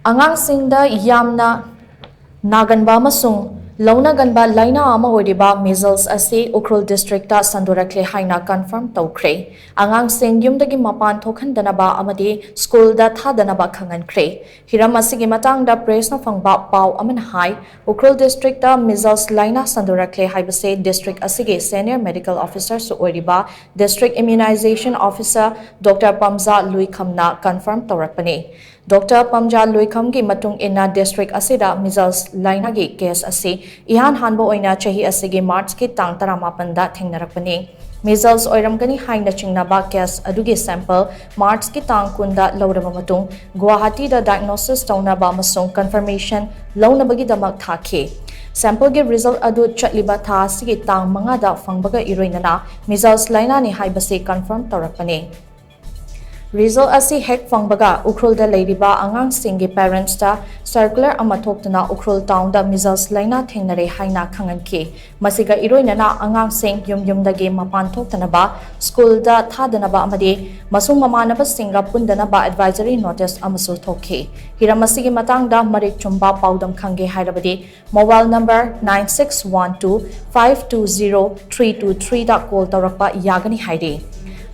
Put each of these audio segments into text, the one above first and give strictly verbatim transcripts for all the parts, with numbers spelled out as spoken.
ꯑꯉꯥꯡꯁꯤꯡꯗ ꯌꯥꯝꯅ ꯅꯥꯒꯟꯕ ꯑꯃꯁꯨꯡ ꯂꯧꯅꯒꯟꯕ ꯂꯥꯏꯅꯥ ꯑꯃ ꯑꯣꯏꯔꯤꯕ measles ꯑꯁꯤ ꯎꯈ꯭ꯔꯨꯜ districtꯇ ꯁꯟꯗꯣꯔꯛꯂꯦ ꯍꯥꯏꯅ confirm ꯇꯧꯈ꯭ꯔꯦ꯫ ꯑꯉꯥꯡꯁꯤꯡ ꯌꯨꯝꯗꯒꯤ ꯃꯄꯥꯟ ꯊꯣꯛꯍꯟꯗꯅꯕ ꯑꯃꯗꯤ ꯁ꯭ꯀꯨꯜꯗ ꯊꯥꯗꯅꯕ ꯈꯪꯍꯟꯈ꯭ꯔꯦ꯫ ꯍꯤꯔꯝ ꯑꯁꯤꯒꯤ ꯃꯇꯥꯡꯗ pressꯅ ꯐꯪꯕ ꯄꯥꯎ ꯑꯃꯅ ꯍꯥꯏ, ꯎꯈ꯭ꯔꯨꯜ districtꯇ measles ꯂꯥꯏꯅꯥ ꯁꯟꯗꯣꯔꯛꯂꯦ ꯍꯥꯏꯕꯁꯦ district ꯑꯁꯤꯒꯤ senior medical officerꯁꯨ ꯑꯣꯏꯔꯤꯕ district immunization officer Doctor ꯄꯝꯖꯥ ꯂꯨꯏꯈꯝꯅ confirm ꯇꯧꯔꯛꯄꯅꯤ꯫ Doctor ꯄꯝꯖꯥ ꯂꯨꯏꯈꯝꯒꯤ ꯃꯇꯨꯡ ꯏꯟꯅ district ꯑꯁꯤꯗ measles ꯂꯥꯏꯅꯥꯒꯤ case ꯑꯁꯤ ꯏꯍꯥꯟ ꯍꯥꯟꯕ ꯑꯣꯏꯅ ꯆꯍꯤ ꯑꯁꯤꯒꯤ Marchꯀꯤ ꯇꯥꯡ ꯇꯔꯥꯃꯥꯄꯟꯗ ꯊꯦꯡꯅꯔꯛꯄꯅꯤ꯫ Measles ꯑꯣꯏꯔꯝꯒꯅꯤ ꯍꯥꯏꯅ ꯆꯤꯡꯅꯕ case ꯑꯗꯨꯒꯤ sample Marchꯀꯤ ꯇꯥꯡ ꯀꯨꯟꯗ ꯂꯧꯔꯕ ꯃꯇꯨꯡ ꯒꯨꯋꯥꯍꯥꯇꯤꯗ diagnosis ꯇꯧꯅꯕ ꯑꯃꯁꯨꯡ confirmation ꯂꯧꯅꯕꯒꯤꯗꯃꯛ ꯊꯥꯈꯤ꯫ Sampleꯒꯤ result ꯑꯗꯨ ꯆꯠꯂꯤꯕ ꯊꯥ ꯑꯁꯤꯒꯤ ꯇꯥꯡ ꯃꯉꯥꯗ ꯐꯪꯕꯒ ꯏꯔꯣꯏꯅꯅ measles ꯂꯥꯏꯅꯥꯅꯤ ꯍꯥꯏꯕꯁꯤ confirm ꯇꯧꯔꯛꯄꯅꯤ꯫ Result ꯑꯁꯤ ꯍꯦꯛ ꯐꯪꯕꯒ ꯎꯈ꯭ꯔꯨꯜꯗ ꯂꯩꯔꯤꯕ ꯑꯉꯥꯡꯁꯤꯡꯒꯤ parentsꯇ circular ꯑꯃ ꯊꯣꯛꯇꯨꯅ ꯎꯈ꯭ꯔꯨꯜ townꯗ measles ꯂꯥꯏꯅꯥ ꯊꯦꯡꯅꯔꯦ ꯍꯥꯏꯅ ꯈꯪꯍꯟꯈꯤ꯫ ꯃꯁꯤꯒ ꯏꯔꯣꯏꯅꯅ ꯑꯉꯥꯡꯁꯤꯡ ꯌꯨꯝ ꯌꯨꯝꯗꯒꯤ ꯃꯄꯥꯟ ꯊꯣꯛꯇꯅꯕ, ꯁ꯭ꯀꯨꯜꯗ ꯊꯥꯗꯅꯕ ꯑꯃꯗꯤ ꯃꯁꯨꯡ ꯃꯃꯥꯟꯅꯕꯁꯤꯡꯒ ꯄꯨꯟꯗꯅꯕ advisory notice ꯑꯃꯁꯨ ꯊꯣꯛꯈꯤ꯫ ꯍꯤꯔꯝ ꯑꯁꯤꯒꯤ ꯃꯇꯥꯡꯗ ꯃꯔꯤꯛ ꯆꯨꯝꯕ ꯄꯥꯎꯗꯝ ꯈꯪꯒꯦ ꯍꯥꯏꯔꯕꯗꯤ mobile number nine six one two five two zero three two threeꯗ call ꯇꯧꯔꯛꯄ ꯌꯥꯒꯅꯤ ꯍꯥꯏꯔꯤ꯫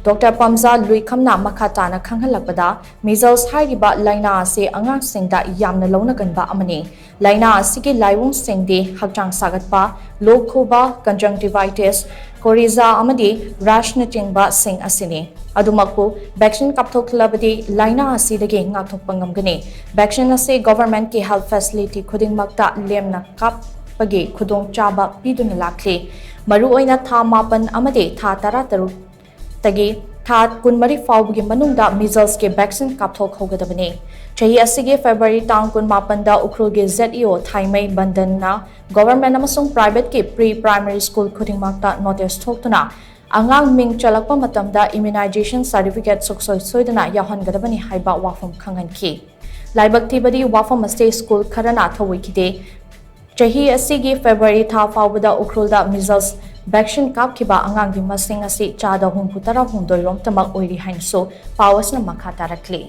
Doctor ꯄꯝꯖꯥ ꯂꯨꯏꯈꯝꯅ ꯃꯈꯥ ꯇꯥꯅ ꯈꯪꯍꯜꯂꯛꯄꯗ, measles ꯍꯥꯏꯔꯤꯕ ꯂꯥꯏꯅꯥ ꯑꯁꯤ ꯑꯉꯥꯡꯁꯤꯡꯗ ꯌꯥꯝꯅ ꯂꯧꯅꯒꯟꯕ ꯑꯃꯅꯤ꯫ ꯂꯥꯏꯅꯥ ꯑꯁꯤꯒꯤ ꯂꯥꯏꯑꯣꯡꯁꯤꯡꯗꯤ ꯍꯛꯆꯥꯡ ꯁꯥꯒꯠꯄ, ꯂꯣꯛ ꯈꯨꯕ, conjunctivitis, coryza ꯑꯃꯗꯤ rashꯅꯆꯤꯡꯕꯁꯤꯡ ꯑꯁꯤꯅꯤ꯫ ꯑꯗꯨꯃꯛꯄꯨ vaccine ꯀꯥꯞꯊꯣꯛꯂꯕꯗꯤ ꯂꯥꯏꯅꯥ ꯑꯁꯤꯗꯒꯤ ꯉꯥꯛꯊꯣꯛꯄ ꯉꯝꯒꯅꯤ꯫ Vaccine ꯑꯁꯤ governmentꯀꯤ health facility ꯈꯨꯗꯤꯡꯃꯛꯇ ꯂꯦꯝꯅ ꯀꯥꯞꯄꯒꯤ ꯈꯨꯗꯣꯡꯆꯥꯕ ꯄꯤꯗꯨꯅ ꯂꯥꯛꯂꯤ꯫ ꯃꯔꯨꯑꯣꯏꯅ ꯊꯥ ꯃꯥꯄꯟ ꯑꯃꯗꯤ ꯊꯥ ꯇꯔꯥꯇꯔꯨꯛꯇꯒꯤ ꯊꯥ ꯀꯨꯟꯃꯔꯤ ꯐꯥꯎꯕꯒꯤ ꯃꯅꯨꯡꯗ measlesꯀꯤ vaccine ꯀꯥꯞꯊꯣꯛꯍꯧꯒꯗꯕꯅꯤ꯫ ꯆꯍꯤ ꯑꯁꯤꯒꯤ February ꯇꯥꯡ ꯀꯨꯟꯃꯥꯄꯟꯗ ꯎꯈ꯭ꯔꯨꯜꯒꯤ ZEO ꯊꯥꯏꯃꯩ ꯕꯟꯗꯟꯅ government ꯑꯃꯁꯨꯡ privateꯀꯤ pre primary school ꯈꯨꯗꯤꯡꯃꯛꯇ notice ꯊꯣꯛꯇꯨꯅ ꯑꯉꯥꯡ ꯃꯤꯡ ꯆꯜꯂꯛꯄ ꯃꯇꯝꯗ immunization certificate ꯁꯨꯡꯁꯣꯏ ꯁꯣꯏꯗꯅ ꯌꯥꯎꯍꯟꯒꯗꯕꯅꯤ ꯍꯥꯏꯕ ꯋꯥꯐꯝ ꯈꯪꯍꯟꯈꯤ꯫ ꯂꯥꯏꯕꯛ ꯊꯤꯕꯗꯤ ꯋꯥꯐꯝ ꯑꯁꯤ school ꯈꯔꯅ ꯊꯧꯑꯣꯏꯈꯤꯗꯦ꯫ ꯆꯍꯤ ꯑꯁꯤꯒꯤ February ꯊꯥ ꯐꯥꯎꯕꯗ ꯎꯈ꯭ꯔꯨꯜꯗ measles vaccine ꯀꯥꯞꯈꯤꯕ ꯑꯉꯥꯡꯒꯤ ꯃꯁꯤꯡ ꯑꯁꯤ ꯆꯥꯗ ꯍꯨꯝꯐꯨ ꯇꯔꯥ ꯍꯨꯝꯗꯣꯏ ꯔꯣꯝꯇꯃꯛ ꯑꯣꯏꯔꯤ ꯍꯥꯏꯅꯁꯨ ꯄꯥꯎ ꯑꯁꯤꯅ ꯃꯈꯥ ꯇꯥꯔꯛꯂꯤ꯫